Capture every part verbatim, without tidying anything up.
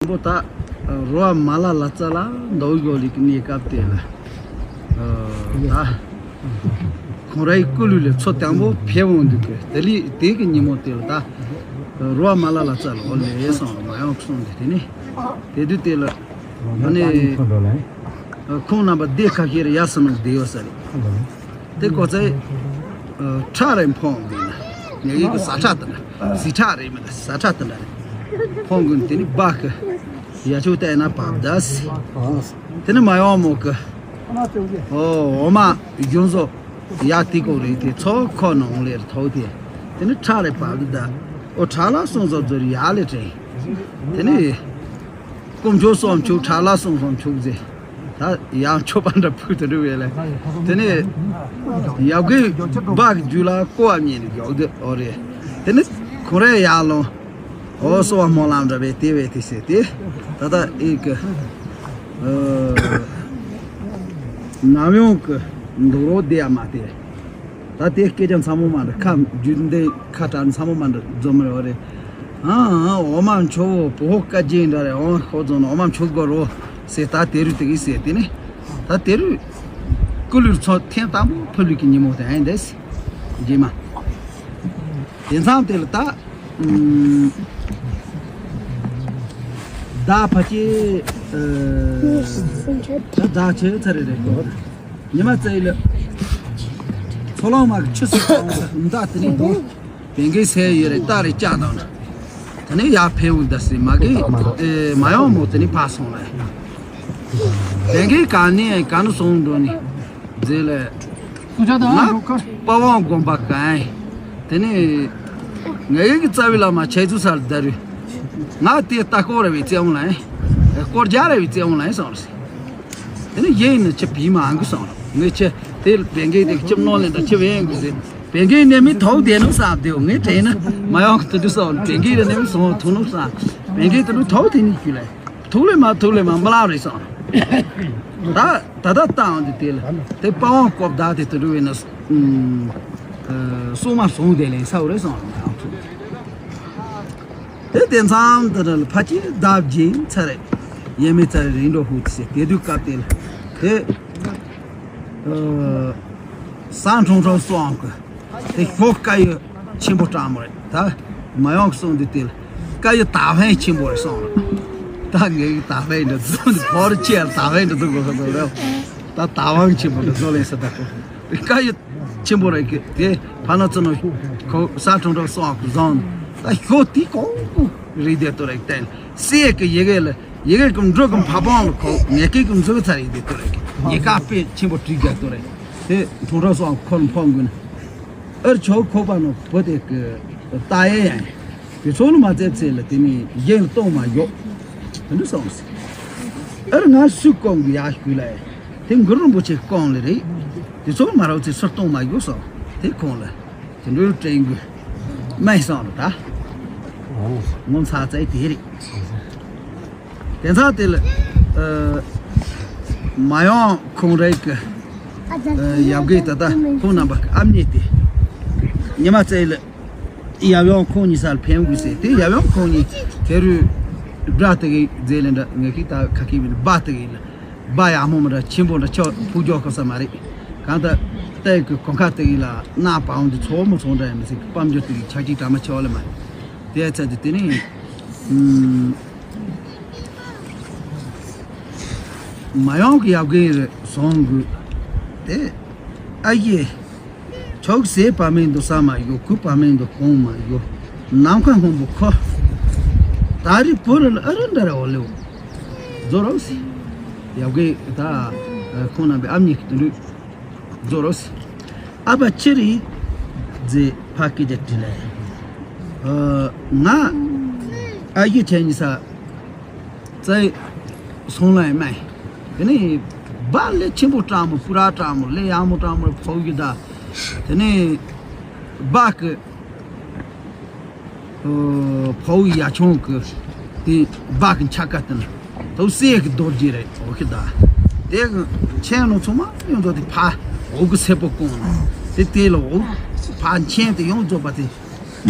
པོ་ད་རོ་མ་ལ་ལ་ཙ་ལ་འདོགས་ཡོད་ལི་གི་གནས་སྐབས་དེ་ལ། ད་ཁོང་རའི་སྐུ་ལུས་ལས་ཚོ་དང་པོ་ཕེབས་འོང་འདུག་གི། དེ་ལི་དེ་གི་ཉིན་མོ་དེ་ལ་ད་རོ་མ་ལ་ལ་ཙ་ལ་འོ་ལེ་སོང་མ་ཡོང་གི་སོང་དེ་དེ་ནི་དེ་དུས་དེ་ལ་ཨ་ནི་ཁོང་རྣམ་པ་སྡེ་ཁ་ཤས་རེ་ཡར་སོང་ནས་བསྡད་ཡོད་ས་རེད། དེ་ཀོ་ཚེ་ཁྲག་རེ་འཕོངས་འདུག་ན་ངེད་ཀྱི་ཟ་ཁྲག་དེ་འདྲ་ཟི་ཁྲག་རེད་མི་འདུག་ཟ་ཁྲག་དེ་འདྲ་རེད། འཕོངས་དགོས་དེ་ནི་སྦ་གི་ཡ་ཆུ་བལྟས་ན་བབ་ད་སི། དེ་ནི་མ་ཡོང་མོ་གི་ཨོ་འོ་མ་གཞུང་བཟོ་ཡ་དེ་ཀོ་རེད་དེ་ཚོ་ཁོ་ནང་ལེར་ཐོག་དེ་དེ་ནི་ཁྲག་རེ་བབ་ད་ཨོ་ཁྲག་ལ་སོང་བཟོ་བཟོ་ཡ་ལེ་དྲན་དེ་ནི། དཀོན་མཆོག་གསུམ་མཆོག་ཁྲག་ལ་སོང་སོང་མཆོག་ཟེར། ད་ཡང་མཆོད་པ་འདྲ་ཕུལ་དུ་འགྲོ་བས་ལ། དེ་ནས་ཡབ་གི་སྦ་གི་རྒྱུད་ལ་ཀོ་བ་ཉིད་ནས་ཡོག་དེ་ཨོ་རེད། དེ་ནས་ཁོ་རའི་ཡར་ལོང་། ཨོ་གསོལ་བ་སྨོན་ལམ་འདྲ་བས་དེ་བས་དེ་ཟེར་ཏེ། ད་ལྟ་ཨེ་གི་ནམ་ཡོང་གི་འདུག་རོགས་བསྡད་ཡ་མ་དེ། ད་དེ་སྐད་ཆ་ཚང་མ་མ་འདྲ་ཁ་རྒྱུད་འདི་ཁ་གྲགས་ཚང་མ་མ་འདྲ་འཛོམས་རེ་བ་རེད། ཨང་ཨང་འོ་མ་མཆོག་བོ་བོ་ཧོ་བཀའ་རྒྱན་འདྲ་རེད་ཨང་ཧོ་རྫོང་ནས་འོ་མ་མཆོག་དགོ་རོ་ཟེར། ད་དེ་རུ་དེ་གི་ཟེར་དེ་ནི་ད་དེ་རུ་ཀུ་ལུར་ཚོ་ཐེངས་དང་པོ་ཕུ་ལུ་གི་ཉིན་མོ་དེ་ཨང་འདས་རྗེས་མ་དེ་མཚམས་དེ་ལ་ད་ཨུམ་ད་ཕ་ཅེ་ཨ་ད་ད་ཆེ་ཚ་རེ་རེད། ཉི་མ་བཙལ་ལ། ཚོ་ལོང་མ་གི་ཆུ་སི་གང་ས་མདའ་དེ་ནི་དོ། བན་གའི་སའི་ཡོད་རེད་རྟ་རེ་ལྕགས་དང་། དེ་ནི་ཡར་ཕེ་འུ་ད་སི་མ་གི་ཨེ་མ་ཡོང་མོ་དེ་ནི་ཕ་སོང་ལ། བན་གའི་ག་ནི་ག་ནི་སོང་འགྲོ་ནི་མཛེས་ལ། ང་པ་ཝང་དགོན་པ་གང་དེ་ནི་ངའི་གི་རྩ་བའི་བླ་མ་ཆེ་ཚུ་སར་ད་རུ་ང་དེ་ལྟ་སྐོར་ར་བའི་རྩེ་འོང་ལ་སྐོར་རྒྱག་ར་བའི་རྩེ་འོང་ལ་སོང་རེད། དེ་ནི་ཡིན་ནི་ཆི་བི་མ་ཨང་གི་སོང་། ངས་ཆི་དེ་བན་གའི་དེ་ཆི་མནོ་ལེན་དང་ཆི་བན་གི་ཟེར། བན་གའི་ནས་མི་ཐོག་དེ་ནུ་ས་དེའོ་ངས་དྲན་ན་མ་ཡོང་གི་དུ་དུ་སོང་། བན་གའི་ར་ནས་མི་སོང་ཐུག་ནུ་ས། བན་གའི་དུ་ནུ་ཐོག་དེ་ནི་ཁྱུ་ལ་ཐུག་ལེ་མ་ཐུག་ལེ་མ་མི་ལ་རེ་སོང་། ད་ད་ད་ལྟའང་དེ་དེ་ལ་དེ་པ་ཝང་ཀོབ་ད་དེ་དུ་རུ་བས་ན་སོ་མ་སོང་དེ་ལེན་ས་འོ་རེ་སོང་། དེ་དེ་མཚམས་དེ་ར་ལ་ཕ་ཅི་བདག་སྦྱིན་ཚར་རེད། ཡེ་མི་ཚར་རེད་འགྲོ་ཧུ་ཚེ་དེ་དུས་སྐབས་དེ་ལ་དེ་ས་ཁྲོང་ཁྲོང་སོང་གི་དེ་ཞོགས་དཀར་ཡོལ་ཆེན་པོ་དྲང་མོ་རེད། ད་མ་ཡོང་གི་སོང་དུས་དེ་ལ་དཀར་ཡོལ་ད་ཕན་ཆེན་པོ་རེད་སོང་རེད། ད་ངའི་ད་ཕན་འདྲ་ཚོ་འདི་བོར་ཆེ་ད་ཕན་འདྲ་ཚོ་དགོས་ཁ་ཚོ་རེད། ད་ད་ཕན་ཆེན་པོ་འདྲ་ཚོ་ལེན་ས་ད་ཁོ་དཀར་ཡོལ་ཆེན་པོ་རེད་གི་དེ་ཕ་ན་ཙི་ནོ་ཁོ་ས་ཁྲོང་ཁྲོང་སོང་གི་བཟང་། ད་ཞོགས་དེ་གོང་པོ་རེད་དེ་ཏོ་རེད་བསྟན་སེ་གི་ཡི་གེ་ལ་ཡི་གེ་གི་འགྲོ་གི་ཕ་བང་ལ་ཁོ་ངས་སྐད་གི་འཛུགས་ཚར་ཡི་དེ་ཏོ་རེད་གི་ཉེ་ཀ་དཔེ་ཆེན་པོ་བྲིས་རྒྱ་ཏོ་རེད། དེ་ཁྲོང་ཁྲོང་སོང་ཁོ་ལ་ཕོང་དགོས་ན་ཨར་ཆོག་ཁོ་པ་ནོ་བོ་དེ་གི་ད་ཡེ་ཡང་དེ་ཚོ་ལ་མ་ཚད་ཚེ་ལ་དེ་ནི་རྒྱན་གཏོང་མ་ཡོད་དེ་འདྲ་སོང་སེ་ཨར་ང་སུ་སྐོང་གི་ཡ་ཞུ་ལ་ཡ་དེ་གུ་རུ་རིན་པོ་ཆེ་སྐོང་ལ་རེད། དེ་ཚོ་མ་རོགས་ཚེ་སུ་གཏོང་མ་ཡོད་སོང་དེ་ཁོང་ལ། དེ་འདྲའི་དྲན་གི་མེད་སོང་ར་ད། ངོ་མཚར་ཚད་དེ་རེད། དེ་ཚ་དེ་ལ་མ་ཡོང་ཁོང་རེད་གི་ཡབ་གི་ད་ད་ཁོང་རྣམ་པ་ཨ་མྱེས་དེ་ཉི་མ་ཚེ་ལ་ཡབ་ཡོང་ཁོང་གཉིས་ས་ལ་ཕན་དགོས་ཟེར་དེ་ཡབ་ཡོང་ཁོང་གཉིས་དེ་རུ་སྒྲ་དེ་གི་རྫས་ལས་འདྲ་ངས་ཀི་ད་ཁ་ཁི་བི་ལ་སྦ་དེ་གི་ལ། སྦ་ཡག་མོ་མི་འདྲ་ཆེན་པོ་འདྲ་ཆོ་ཕུག་རྒྱོ་ཁོ་ས་མ་རེད། གང་ལྟར་ལྟའི་གི་གོང་ཁ་དེ་གི་ལ་གནའ་བ་འོང་དུ་ཚོ་མོ་ཚོང་འདྲ་ཡང་མི་སྲིད་གི་དཔལ་འབྱོར་དེ་གི་ཆག་ཅིག་གྲ་མ་ཆེ་བ་ལ་མ་དེ་ཚ་དུ་དེ་ནི་མ་ཡོང་གི་ཡབ་གི་རེ་སོང་གི་དེ་ཨ་ཡེ། ཆོག་ཟས་བ་མེད་འདུག་ས་མ་ཡོད་གུ་བ་མེད་འདུག་གོང་མ་ཡོད་ནམ་མཁའ་སྔོན་པོ་ཁོ། ད་རི་བུ་རི་ལ་ཨ་རི་འདྲ་ར་འོ་ལེའོ། རྫོ་རོགས་སི། ཡབ་གི་ད་ཁོང་རྣམ་པའི་ཨ་མྱེས་ཀྱི་དུ་འདུག་རྫོ་རོགས་སི། ཨ་ཕ་ཆི་རི་ཛེ་ཕ་ཀི་ཇ་ཏི་ལེ། ང་ཨ་ཡི་ཆེན་ཉི་ས། ཙའི་སོང་ལ་ཡིན་མེད། དེ་ནས་སྦ་ལས་ཆེན་པོ་སྤྲང་མོ་སྤུ་ར་སྤྲང་མོ་ལས་ཡག་མོ་སྤྲང་མོ་ཕོག་གི་ད། དེ་ནས་སྦ་གི་ཕོག་ཡ་ཆུང་གི་དེ་སྦ་གི་ཆ་ཀ་དེ་ན་དོ་སེ་གི་རྡོ་རྗེ་རེད་འོ་གི་ད། དེ་གི་ཆེན་ནོ་ཚང་མ་ཡོང་ཚོ་དེ་ཕ་འོ་གི་སེ་པོ་ཀོང་ན་དེ་དེ་ལ་འོ་ཕ་ཆེན་དེ་ཡོང་ཚོ་པ་དེ་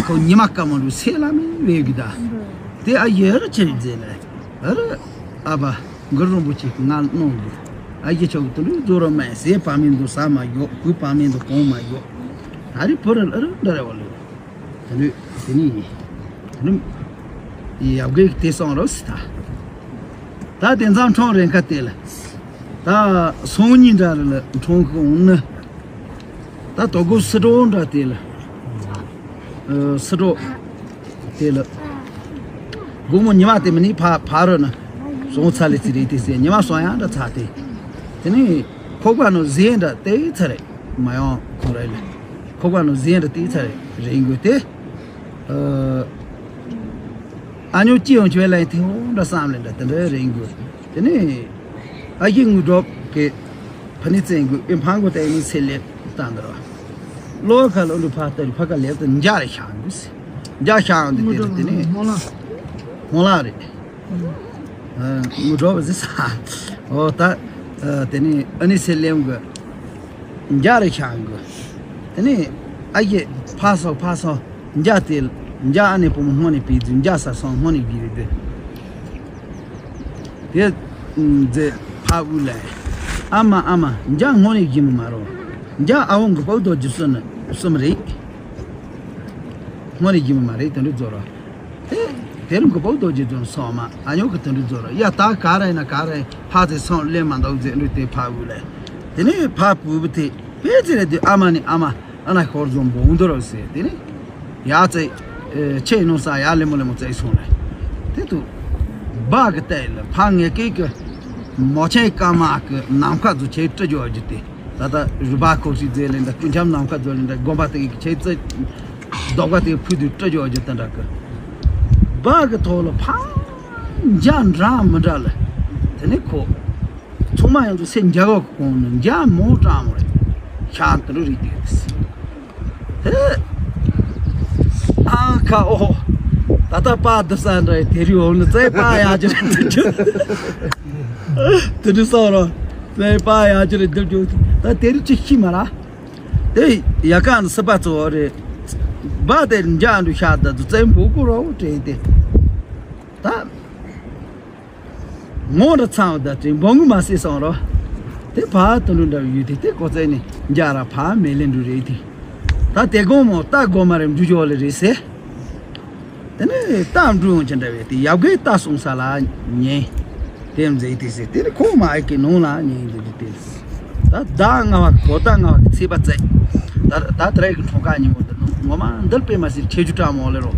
ཁོ་ཉི་མ་ཀ་མ་རུ་སེ་ལ་མི་བས་གི་ད། དེ་ཨ་ཡེ་ར་ཆེ་རིག་མཛེས་ལ། ཨ་རི། ཨ་ཕ། གུ་རུ་རིན་པོ་ཆེ་གིས་ང་གནང་གི། ཨ་ཡེ་ཆོག་གི་དུ་ལུས་རྫོ་ར་མ་ཟས་པ་མིན་འདུག་ཟ་མ་ཡོག་གུ་པ་མིན་འདུག་གོང་མ་ཡོག་ད་རི་བུ་ར་ཨ་རི་འདྲ་རེ་བ་ལུས། དེ་ནི་དེ་ནི་ཡིན། དེ་ནི་ཡབ་གེ་དེ་སོང་རོ་སི་ད། ད་དེ་འཛམ་འཕྲང་རེ་ཁ་དེ་ལ། ད་སོང་ཉིན་འདྲ་རེ་ལ་འཕྲང་གི་འོང་ནི། ད་དོ་གོ་སི་འགྲོ་འདྲ་དེ་ལ། ཨ་སི་འགྲོ་དེ་ལ། དགོང་མོ་ཉི་མ་དེ་མི་ནི་ཕ་ཕ་རོ་ན། སོང་ཚ་ལེ་ཚི་རེད་དེ་ཟེར་ཉི་མ་སོང་ཡང་འདྲ་ཚ་དེ། དེ་ནི་ཁོག་པ་ནོ་ཟེ་འདྲ་དེ་ཚ་རེད། མ་ཡོང་ཁོ་རེ་ལ། ཁོག་པ་ནོ་ཟེ་འདྲ་དེ་ཚ་རེད་རེད་འགོ་དེ། ཨ་ཨ་ཉོ་ཅི་ཡོང་ཆོས་ལ་ཐེ་འོང་འདྲ་བསམ་ལེ་འདྲ་དེ་འདྲ་རེད་འགོ། དེ་ནི། ཨ་ཡེ་དངུལ་སྒྲོབ་ཀྱི་ཕ་ནི་བཙན་གོ་ཨེ་ཕང་གོ་ཏའི་ནི་སེ་ལེབ་ཏང་དར་བ། ལོ་ཁ་ལོ་འདུ་ཕ་ཏར་ཕ་ཀ་ལེབ་ཏུ་འཇའ་རེ་ཤང་གོ་སི། འཇའ་ཤང་འདི་དེ་རེ་དེ་ནི་སྨོན་ལ་སྨོན་ལ་རེད། དངུལ་སྒྲོབ་ཟི་ས། འོ་ད་དེ་ནི་ཨ་ནི་སེ་ལེབ་གོ་འཇའ་རེ་ཤང་གོ། དེ་ནི་ཨ་ཡེ་ཕ་སོ་ཕ་སོ། འཇའ་དེ། འཇའ་ཨ་ནེ་བུ་མོ་སྔོན་ནས་བི་འཛུལ་འཇའ་ས་སོང་སྔོན་ནས་བི་རེད་དེ། དེ་མཛེས་ཕ་འུ་ལས། ཨ་མ་ཨ་མ་འཇའ་སྔོན་ནས་བི་མ་མ་རོ། འཇའ་ཨ་བོ་གི་པའུ་རྡོ་རྗེ་གསུམ་ནི་གསུམ་རེད། སྔོན་ནས་བི་མ་མ་རེད་དེ་འདྲ་རྫོ་རོ། དེ་དེ་རིང་གི་པའུ་རྡོ་རྗེ་གསུམ་སོང་མ་ཨ་ཉོ་གི་དེ་འདྲ་རྫོ་རོ་ཡ་ད་ག་རེ་ན་ག་རེ་ཕ་ཚེ་སོང་ལེ་མ་འདུག་ཟེར་འདྲ་དེ་ཕ་འུ་ལས། དེ་ནས་ཕ་བུ་བུ་དེ་དཔེ་ཚེ་རེད་དེ་ཨ་མ་ནི་ཨ་མ། ཨ་ན་ཤོར་ཟོན་འབོང་འདོར་ཟེར་དེ་ནི། ཡ་ཙེ། ཨེ་ཆེ་ནོ་ས་ཡ་ལེ་མོ་ལེ་མོ་ཙེ་སོང་ལེ། དེ་དུ། སྦ་གི་ལྟས་ལ་ཕ་ངེ་སྐད་ཀྱི། མོ་ཆེན་ཀ་མ་གི་ནམ་མཁའ་རྫུ་ཆེ་སྤྲི་རྒྱུ་རྒྱུ་དེ། ད་ལྟ་རུ་སྦ་ཁོ་ཤི་རྫས་ལེ་འདྲ་ཀུན་ཁྱམ་ནམ་མཁའ་རྫུ་ལེ་འདྲ་དགོན་པ་དེ་གི་ཆེ་ཙེ། རྡོག་པ་དེ་ཕུ་དུ་སྤྲི་རྒྱུ་རྒྱུ་དེ་འདྲ་གི། སྦ་གི་ཐོག་ལ་ཕ། འཇའ་འདྲ་མི་འདྲ་ལ། དེ་ནི་ཁོ། ཚང་མ་ཡང་དུ་སེ་འཇའ་ག་གོང་ནས་འཇའ་མོ་གྲང་མོ་རེད། ཤ་དུ་རུ་རིག་དེ་རེད། ཨ་ཁ་ཨོ། ད་ལྟ་པ་འདི་ས་འདྲ་དེ་རིང་འོང་ནི་ཙེ་པ་ཡ་ཅི་རེད་འདི་རྒྱུ། དེ་འདྲ་སོང་རོ། ཙེ་པ་ཡ་ཅི་རེད་འདི་རྒྱུ། ད་དེ་རིང་ཅི་ཤི་མ་ར། དེ་ཡ་ཀ་ནི་སི་པ་ཙོ་རེད། བ་དེ་འཇའ་འདུ་ཤ་ད་དུ་ཙེ་འབོ་ཀུ་རོ་དྲེ་དེ། ད། ངོ་ར་ཚང་བ་ད་དྲན་འབོང་གི་མ་སྲིད་སོང་རོ། དེ་ཕ་དུ་འགྲོ་འདྲ་ཡུལ་དེ་དེ་གོ་ཚད་ནི་འཇའ་ར་ཕ་མེ་ལེན་འགྲོ་རེད་དེ། ད་དེ་དགོང་མོ་ད་དགོང་མ་རེ་འཇུ་ཇོ་ལེ་རེད་ཟེར། དེ་ནི་ད་འགྲུ་ཡོང་ཅི་འདྲ་བས་དེ་ཡབ་གེ་ད་སོང་ས་ལ་ཉེ། དེ་མཛེས་དེ་ཟེར་དེ་ནི་ཁོང་མ་ཨེ་ཀི་ནང་ལ་ཉེ་འདུག་དེ། ད་ཟླ་ལྔ་བ་གོ་ཟླ་ལྔ་བ་གི་ཚེས་པ་བཙལ། ད་ད་དེ་རེ་གི་འཁྲུངས་སྐར་ཉིན་མོ་འདི་ནི་ངོ་མ་འདིར་དཔེ་མ་སྲིད་ཁྱེད་ཆུ་གྲག་མོ་ལེ་རོ།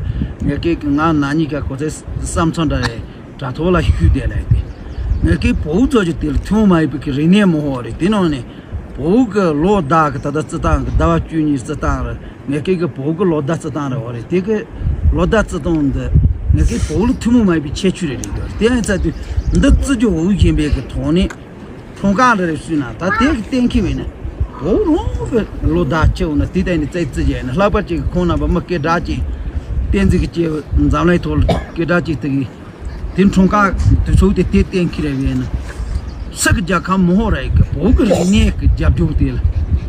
ངས་སྐད་ཀྱི་ང་ན་ཉི་ག་གོ་ཚད་བསམ་ཚོད་འདྲ་རེད། དྲ་ཐོག་ལ་ཤུལ་བསྡད་ལས་ཏེ། ངས་ཀྱི་བོའུ་ཚོ་ཅིག་དེ་ལ་ཐུན་མ་ཡིན་པའི་གི་རིག་གནས་མོ་ཧོ་རེད་དེ་ནང་ནས། བོའུ་གི་ལོ་ཟླ་གི་ད་ལྟ་རྩི་སྟངས་གི་ཟླ་བ་བཅུ་གཉིས་རྩི་སྟངས་རེད། ངས་ཀྱི་གི་བོའུ་གི་ལོ་ཟླ་རྩི་སྟངས་རེད་ཧོ་རེད་དེ་གི། ལོ་ཟླ་རྩི་སྟངས་འདི། ངས་ཀྱི་བོའུ་ལ་ཐུན་མོང་མ་ཡིན་པའི་ཁྱད་ཆོས་རེ་རེད་འདུག་དེ་ཡིན་ཚ་དུས་འདི་རྩི་རྒྱུ་བོའུ་ཡིན་པའི་གི་ཐོག་ནས། འཁྲུངས་སྐར་འདྲ་རེ་བསུས་ན་ད་དེ་གི་གཏན་འཁེལ་བས་ན། བོའུ་རང་གི་ལོ་ཟླ་ཆེ་བ་ན་དེ་ལྟ་ནས་རྩི་རྩི་རྒྱུ་ཡིན་ན་ལྷག་པར་ཅིག་གི་ཁོང་རྣམ་པ་མི་སྐད་གྲགས་ཅིག་བསྟན་འཛིན་གྱི་སྐྱེས་བུ་འཛམ་གླིང་ཐོག་ལ་སྐད་གྲགས་ཅིག་དེ་གི། དེ་འཁྲུངས་སྐར་དུས་ཚོད་དེ་དེ་གཏན་འཁེལ་རེ་བས་ན། སི་གི་རྒྱལ་ཁམས་མི་ཧོ་ར་ཡི་གི་བོད་ཀྱི་རིག་གནས་ཀྱི་རྒྱབ་ལྗོངས་དེ་ལ་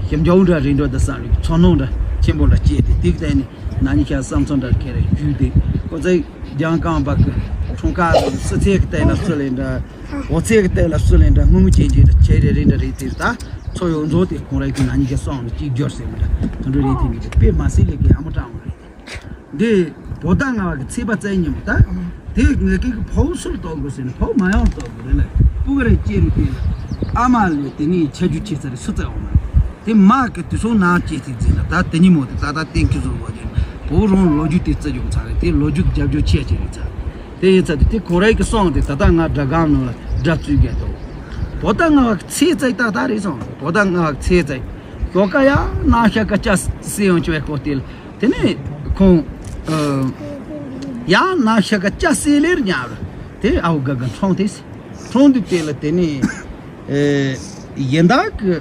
ཞིབ་འཇུག་འདྲ་རིན་འགྲོ་དང་བསམ་རིག་ཚོར་སྣང་འདྲ་ཆེན་པོ་འདྲ་སྐྱེས་ཏེ་དེ་གི་ཐད་ནས་ན་ནིང་ཤར་བསམ་ཚོར་འདྲ་ཁེ་རེ་བརྒྱུད་དེ་ཁོ་ཚོས་རྒྱང་རྐང་པ་གི་འཁྲུངས་སྐར་སི་ཚེ་གི་སྟེང་ལ་སུ་ལེན་འདྲ་འོ་ཚེ་གི་སྟེང་ལ་སུ་ལེན་འདྲ་སྔོན་མོ་ཅན་ཅན་འདྲ་ཆེ་རེ་རེ་འདྲ་རེད་དེ་ད་ཚོ་ཡོངས་རྫོགས་དེ་ཁོང་རའི་གི་ན་ནིང་ཤར་སོང་ནས་གཅིག་སྦྱོར་ཟེར་མི་འདྲ་དེ་འདྲ་རེད་དེ་མི་འདྲ་དཔེ་མ་སྲིད་ལས་ཀའི་ཨ་མ་དྲང་བ་རེད། འདི་བོད་ཟླ་ལྔ་བ་གི་ཚེས་པ་བཙལ་ཉིན་མོ་ད། དེ་ངེད་ཀྱི་གི་ཕོ་སུར་གཏོགས་དགོས་ཟེར་ནས་ཕོ་མ་ཡང་གཏོགས་དགོས་རེད་ལ་སྤུ་ག་རེ་སྐྱེས་རུ་དེ་ལ་ཨ་མ་ལས་དེ་ནས་ཆ་རྒྱུས་ཆེ་ཚ་རེ་སུ་བཙལ་འོང་ན་དེ་མ་གི་དུས་སོང་ནང་སྐྱེས་ཚིག་ཟེར་ན་ད་དེ་ཉིན་མོ་དེ་ད་ད་གཏན་འཁེལ་བཟོ་བ་ཅན་བོད་རང་ལོ་རྒྱུས་དེ་བརྩི་རྒྱུ་ཚ་རེད་དེ་ལོ་རྒྱུས་རྒྱབ་སྐྱོར་ཆེ་ཆེ་རེད་ཚ་དེ་ཡིན་ཚ་དེ་དེ་ཁོ་རའི་གི་སོང་དེ་ད་ད་ང་སྒྲ་སྒམ་ནང་ལ་སྒྲ་བཙུགས་རྒྱ་དོ་བོད་ཟླ་ལྔ་བ་གི་ཚེས་བཙལ་ད་ད་རེད་སོང་བོད་ཟླ་ལྔ་བ་གི་ཚེས་བཙལ་ཡོ་ཀ་ཡ་ན་ཤ་ཀ་ཅ་སེ་ཡོང་ཆེ་བའི་སྐོར་དེ་ལ། དེ་ནས་ཁོང་། ཡང་ན་ཤ་ཀ་ཅ་སེ་ལེར་ཉར། དེ་ཨའུ་ག་ག་འཁྲུངས་ཏེ། འཁྲུངས་དུས་དེ་ལ་དེ་ནས། ཡན་དག་གི་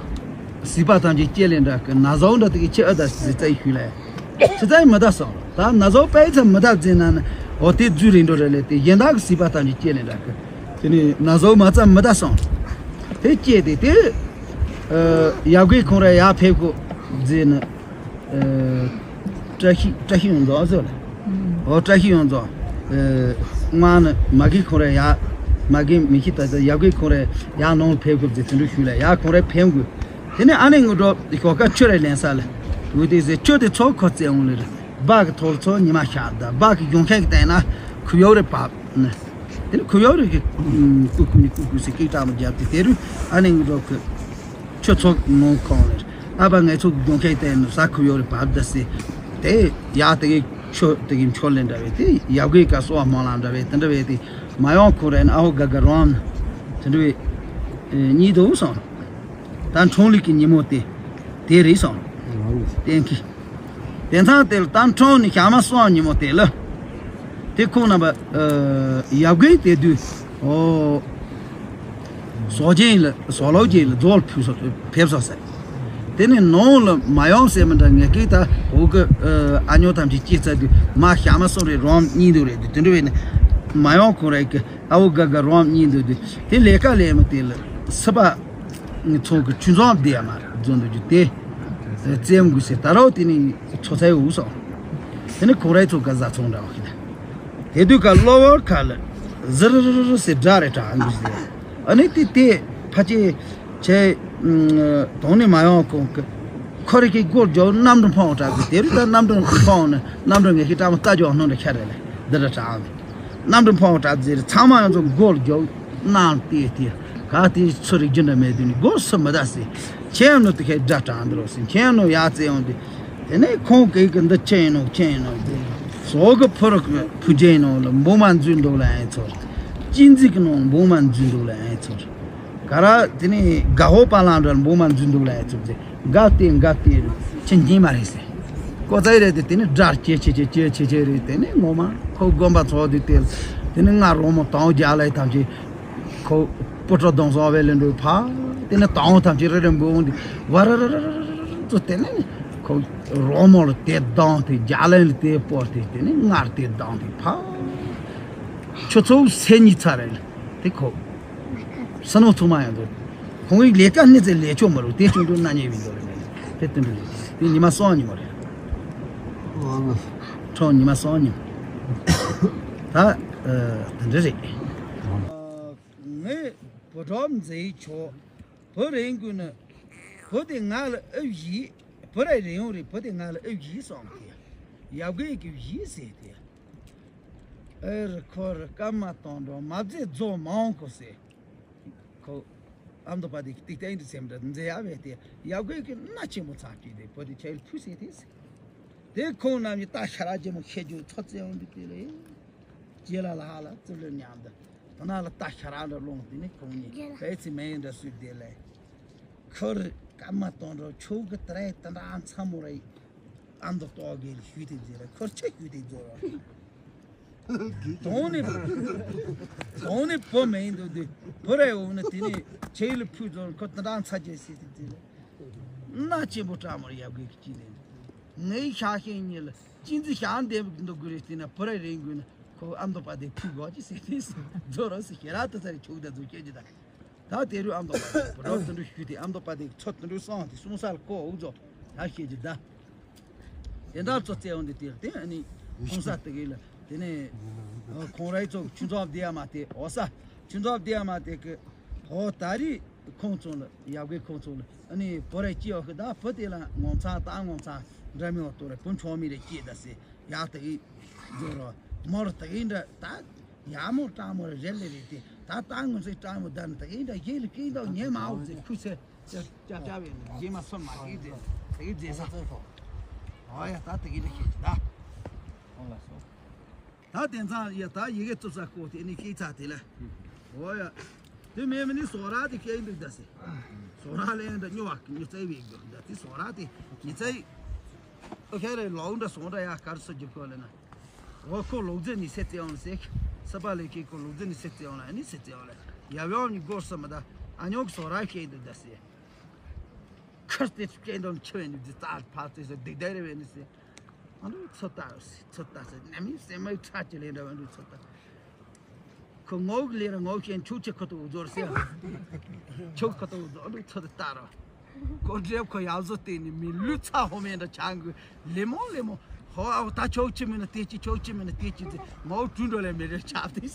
སྲིད་པ་ཐམས་ཅད་སྐྱེ་ལེན་འདྲ་གི་ན་བཟའ་འདྲ་དེ་གི་ཆེ་ཨ་ད་སྲིད་རྩ་ཡི་ཤུལ་ལ། ཆི་ཚ་ཡི་མི་ད་སོང་ད་ན་བཟའ་པའི་ཚ་མི་ད་འཛིན་ན་ནི་འོ་དེ་རྫུས་རིང་འགྲོ་རེ་ལས་དེ་ཡན་དག་གི་སྲིད་པ་ཐམས་ཅད་སྐྱེ་ལེན་འདྲ་གི། དེ་ནས་ན་བཟའ་མ་ཚ་མི་ད་སོང་། དེ་སྐྱེ་དེ་དེ། ཡབ་གི་ཁོང་ར་ཡ་ཕེབས་གོ་འཛིན་ནི། བཀྲ་ཤིས་བཀྲ་ཤིས་ཡོངས་རྫོགས་ཟེར་ལ། ཨོ་བཀྲ་ཤིས་ཡོངས་རྫོགས། ཨེ། སྔོན་ནས་མ་གི་ཁོ་ར་ཡ། མ་རྒན་མི་ཤི་ད་ད་ཡབ་རྒན་ཁོང་རེ་ཡར་ནང་ཕེབས་དགོས་ཟེར་དེ་འདྲ་ཞུས་ལ་ཡར་ཁོང་རེ་ཕེབས་དགོས། དེ་ནས་ཨ་ནེ་ངུ་འགྲོ་ཞོགས་ཀ་ཆུ་རེ་ལེན་ས་ལ་འུ་དེ་ཟེར་ཆུ་དེ་ཚོ་ཁོ་བཙལ་འོང་ལེ་རེད། སྦག་གི་ཐོག་ཚོ་ཉི་མ་ཤར་ད་སྦག་གི་ཡོང་ཁན་གི་བལྟས་ན་ཁུ་ཡོག་རེ་བབས་ནས། དེ་ནས་ཁུ་ཡོག་རེ་གི་ཀུ་ཀུ་ནི་ཀུ་ཀུ་ཟེར་ཀིག་ཀྲག་མ་བརྒྱབ་དེ་དེ་རུ་ཨ་ནེ་ངུ་འགྲོ་གི་ཆུ་ཚོ་ནང་ཁོང་ལེ་རེད། ཨ་ཕ་ངེད་ཚོ་གི་ཡོང་ཁན་གི་བལྟས་ན་ས་ཁུ་ཡོག་རེ་བབས་ད་ཟེར། དེ་ཡག་དེ་གི་ཆུ་དེ་གི་མཆོད་ལེ་འདྲ་བས་དེ་ཡབ་གི་ཀ་སོ་བ་མང་ལ་འདྲ་བས་དེ་འདྲ་བས་དེ་མ་ཡོང་ཁོ་རེ་ན་ཨ་ཧོ་ག་ག་རོམ་དེ་འདྲ་བས་གཉིད་དུ་སོང་། ད་འཁྲུངས་ལུགས་ཀྱི་ཉིན་མོ་དེ་དེ་རེད་སོང་། གཏན་འཁེལ། དེ་ཚང་དེ་ལ་ད་འཁྲུངས་ནས་ཞག་མ་སོང་ཉིན་མོ་དེ་ལ། དེ་ཁོང་རྣམ་པ་ཡབ་གི་དེ་དུས་ཨོ། ཟོག་ཅན་ལ་ཟོག་ལོག་ཅན་ལ་རྫོགས་ལ་ཕུལ་སོ་ཕེབས་སོ་ཟེར། དེ་ནས་ནང་ལ་མ་ཡོང་ཟེར་མི་འདྲ་ངས་ཀྱིས་ད་འོ་གི་ཨ་ཉོ་ཐམས་ཅད་སྐྱེས་ཚར་དུས་མ་ཞག་མ་སོང་རེད་རོམ་གཉིད་འདུག་རེད་དུས་དེ་འདྲ་བས་ནས་མ་ཡོང་ཁོང་རེད་གི་ཨ་འོ་ག་ག་རོམ་གཉིད་འདུག་དུས་དེ་ལས་ཀ་ལས་མི་དེ་ལ་སི་པ་ངི་ཚོ་གི་ཆུ་འཛོམས་བསྡད་ཡ་མ་རེད་རྫོང་འདུག་རྒྱུ་དེ་བཙན་དགོས་ཟེར་ད་རོགས་དེ་ནས་ཚོ་ཚའི་འུ་སོང་། དེ་ནས་ཁོང་རའི་ཚོ་ག་བཟའ་ཚང་འདྲ་བ་ཞིག་ད། དེ་དུས་ཀ་གློ་བུར་ཁ་ལ་ཟིར་ཟིར་ཟིར་ཟེར་སྒྲ་རེ་གྲགས་འདུག་ཟེར། ཨ་ནི་དེ་དེ་ཕ་ཆེ་ཆེ་དོང་ནས་མ་ཡོང་གོང་གི་ཁོ་རེ་ཁའི་སྒོར་རྒྱོབ་གནམ་གྲུ་འཕང་བ་གྲགས་ཟེར། དེ་རུ་ད་གནམ་གྲུ་འཕང་ནས་གནམ་གྲུ་ངེད་ཀྱི་སྐྲ་མོ་རྟ་རྒྱོག་སྣང་འདྲ་ཁྱ་རེ་ལས་འདི་འདྲ་གྲགས་འདུག་གནམ་གྲུ་འཕང་བ་གྲགས་ཟེར་ཚང་མ་ཡང་ཚོ་སྒོར་རྒྱོབ་གནམ་བལྟས་བལྟས་ག་དེ་ཚོ་རིག་རྒྱུ་འདྲ་མེད་དུས་ནི་སྒོར་སུ་མི་ད་ཟེར། ཁྱེད་ནོ་དེ་ཁའི་སྒྲ་གྲགས་འདི་རོ་ཟེར། ཁྱེད་ནོ་ཡ་ཙེ་ཡོང་དུས། དེ་ནས་ཁོང་གིས་གི་འདི་ཁྱེད་ཡིན་ནོ་ཁྱེད་ཡིན་ནོ་ཟེར། ཟོག་གི་ཕུ་རུ་ཕུ་རྒྱན་ཡིན་ནོ་ལ་འབུ་མ་འཛུལ་འདུག་ལ་ཨེ་ཚོར། ཅི་འཛིག་གི་ནོ་འབུ་མ་འཛུལ་འདུག་ལ་ཨེ་ཚོར། ག་ར་དེ་ནས་དགའ་བོ་པ་ལང་འདྲ་འབུ་མ་འཛུལ་འདུག་ལ་ཨེ་ཚོར་ཟེར། དགའ་སྟེ་དགའ་སྟེ་ཁྱེད་འགྱིང་མ་རེད་ཟེར། ཀོ་ཙའི་རེད་དེ་དེ་ནས་སྒྲ་ཆེ་ཆེ་ཆེ་ཆེ་ཆེ་ཆེ་རེད། དེ་ནས་ངོ་མ་ཁོ་དགོན་པ་ཚོགས་དུས་དེ་དེ་ནས་ང་རོ་མོ་དང་རྒྱ་ལ་ཐམས་ཅད། ཁོ་སྤུ་གྲོགས་གདོང་སོགས་བས་ལེན་འགྲོ་ཕ། དེ་ནས་དང་ཐམས་ཅད་རེ་རེ་འབུལ་འོང་དུས་བ་ར་ར་ར་ར་ར་ར་ཚོ་དེ་ནས་ཁོ་རོ་མོ་ལ་དེ་བཏང་དེ་རྒྱ་ལན་ལ་དེ་སྤོར་དེ་དེ་ནས་ངར་དེ་བཏང་དེ་ཕ། ཆུ་ཚོད་སེ་གཉིས་ཚར་རེད་དེ་ཁོ་ས་ནོ་ཚང་མ་ཡང་འདུག་ཁོང་གི་ལས་ཀ་སྣེ་ཚེ་ལས་ཆོག་མ་རུ་དེ་ཆུང་དུ་ན་ཉེ་བའི་འདོར་རེད། དེ་དུ་འདྲ་རེད། དེ་ཉི་མ་སོང་ཉི་མ་རེད། ཁྲོ་ཉི་མ་སོང་ཉི་མ་ད་དེ་འདྲ་རེད། ངས་བུ་གྲོགས་མཛེས་ཆོག་བུ་རེ་འགུལ་ནི། བུ་དེ་ང་ལ་ཨུ་བཞི། བུ་རེ་རེ་ཡོང་རེ་བུ་དེ་ང་ལ་ཨུ་བཞི་སོང་གི། ཡབ་གི་གི་བཞི་ཟེར་དེ། ཨེ་རི་ཁོ་རི་སྐར་མ་གཏོང་འགྲོ་མ་བརྫེ་རྫོགས་མ་འོང་གོ་ཟེར། ཁོ་ཨ་མདོ་པ་དེ་ཏིག་ཏན་དུ་སེམས་འདྲ་མཛེས་ཡ་བས་དེ་ཡབ་གི་གི་སྣ་ཆེན་མོ་ཚ་གི་དེ་བུ་དེ་ཆ་ཡིལ་ཕུ་ཟེར་དེ་ཟེར། དེ་ཁོང་རྣམས་ཀྱི་རྟ་ཤ་ར་ཅན་མོ་ཤེས་རྒྱུ་ཚོ་བཙན་འོང་འདུག་དེ་ལས། ཅེ་ལ་ལ་ཧ་ལ་ཙི་ལ་མཉམ་དུ་དོ་ན་ལ་རྟ་ཤ་ར་འདྲ་ལོངས་དེ་ནི་ཁོང་གཉིས་ཅེ་ལ་པའི་ཚི་མེ་འདྲ་སུས་དེ་ལས། ཁོར་སྐར་མ་སྟོང་འགྲོ་ཆོག་གི་ཏྲའི་ཏི་འདྲ་མཚམས་མོ་རེ་ཨ་མདོ་ཏོག་གེ་ལ་ཞུས་ཏེ་མཛད་ལ་ཁོར་ཆེ་ཞུས་ཏེ་མཛད་རོགས། དོང་ནི་དོང་ནི་བུ་མེད་འདུག་དུས་བུ་རེ་འོང་ན་དེ་ནི་ཆེ་ལ་ཕུད་རྫོང་ཁོ་ཏི་འདྲ་མཚམས་ཅན་སྲིད་དེ་མཛད་ལ། སྣ་ཆེན་པོ་སྐྲག་མོར་ཡབ་གེ་གི་ཅི་ནས་ངའི་ཤ་ཤེས་གཉིས་ལ་ཅི་འཛི་ཤ་འདེབས་འདུག་དགོས་རེད་དེ་ན་བུ་རེ་རེ་འགུལ་ན་ཁོ་ཨ་མདོ་པ་དེ་ཕུད་དགོས་ཅི་ཟེར་ཏེ་མཛད་རོགས་ཟེར་ཞེ་ར་ཏི་ཚ་རེ་ཆོག་ད་རྫོགས་སྐྱེ་ཅི་ད། ད་དེ་རུ་ཨ་མདོ་པ་དེ་བུ་རོགས་དུད་འགྲོ་ཞུས་ཏེ་ཨ་མདོ་པ་དེ་ཚོ་དུད་འགྲོ་སོང་དེ་སོང་ས་ལ་ཁོ་འུ་ཚོ་ད་ཤེས་ཀྱི་ད། དེ་འདྲ་ཚོ་བཙལ་འོང་དེ་དེར་དེ་ཨ་ནི་ཁོང་ས་དེ་གི་ལ་དེ་ནས་ཁོང་རའི་ཚོ་ཆུ་མཛོག་བསྡད་ཡ་མ་དེ་འོ་ས་ཆུ་མཛོག་བསྡད་ཡ་མ་དེ་གི་འོ་ད་རི་ཁོང་ཚོ་ལ་ཡབ་གི་ཁོང་ཚོ་ལ་ཨ་ནི་བུ་རེ་སྐྱེས་འོ་གི་ད་བུ་དེ་ལ་ངོ་མཚར་ད་ངོ་མཚར་འདྲ་མི་འོ་ཏོ་རེ་བུ་ཆུང་མི་རེ་སྐྱེས་ད་སེ་ཡག་དེ་གི་འཛོ་རོ་མོར་དེ་གི་འདྲ་ད། ཡ་མོ་སྤྲང་མོ་རེ་རེ་ལེ་རེ་དེ་ད་ད་ངོ་ཚེ་སྤྲང་མོ་ད་ནི་ད་ཨིན་ད་ཡེ་ལེ་ཀིན་ད་ཉེ་མ་འོ་ཚེ་ཁུ་ཚེ་ཅ་ཅ་ཅ་བེ་ནི་ཡེ་མ་སོན་མ་ཀིན་ཚེ་ད་ཨི་ཛེ་ས་ཨོ་ཡ་ད་ད་ཨིན་ད་ཤེ་ཅི་ད་ད་དེ་ཚང་ཡ་ད་ཡི་གེ་བཙུབ་ས་ཀོ་དེ་ནི་ཀིན་ཚ་དེ་ལ་ཨོ་ཡ་དེ་མེ་མི་ནི་སོ་ར་དེ་ཀེ་ཨིན་དུ་ད་སེ་སོ་ར་ལེ་ཨིན་ད་ཉོ་བ་ཉོ་ཚེ་བེ་གོ་ད་དེ་སོ་ར་དེ་ཉི་ཚེ་ཨོ་ཁེ་རེ་ལོག་འདྲ་སོང་འདྲ་ཡ་གར་སོ་རྒྱུ་ཀོ་ལེ་ན། འོ་ཁོ་ལོག་རྫི་ནི་སེ་ཙེ་ཡོང་ལ་སེ། ས་པ་ལེ་ཁེ་ཁོ་ལོག་རྫི་ནི་སེ་ཙེ་ཡོང་ལ་ཨ་ནི་སེ་ཙེ་ཡོང་ལ། ཡབ་ཡོང་ནི་སྒོར་ས་མ་ད་ཨ་ཉོག་སོ་ར་ཤེས་འདུག་ད་སེ། ཁར་ཏེ་སྐྱེ་འདོན་ཆེ་བའི་ནི་རྫི་རྩ་ཕར་ཏེ་སེ་སྡིག་སྡིག་རེ་བའི་ནི་སེ། ཨ་ནུ་ཚོ་ལྟ་སེ་ཚོ་ལྟ་སེ་ནམ་ཡིན་སེ་མའི་ཁྲ་ཅི་ལེ་འདྲ་བའི་ནི་ཚོ་ལྟ། ཁོ་ངོག་ལེ་ར་ངོག་ཤེན་ཆུ་ཆེ་ཁོ་ཏོ་ཟོར་སེ། ཆུ་ཁོ་ཏོ་ཟོར་ནི་ཚོ་ལྟ་རོ། ཀོ་འདྲེབ་ཁོ་ཡག་བཟོ་བལྟས་ནི་མི་ལུས་ཚ་ཧོ་མེ་འདྲ་ཆང་གི་ལེ་མོ་ལེ་མོ། ཧོ་ཨའོ་ད་ཆོག་ཆི་མི་ན་ཏེ་ཅི་ཆོག་ཆི་མི་ན་ཏེ་ཅི་ཟེ་མའོ་ཀྲུང་འགྲོ་ལེ་མི་རེ་ཆགས་ཏེ།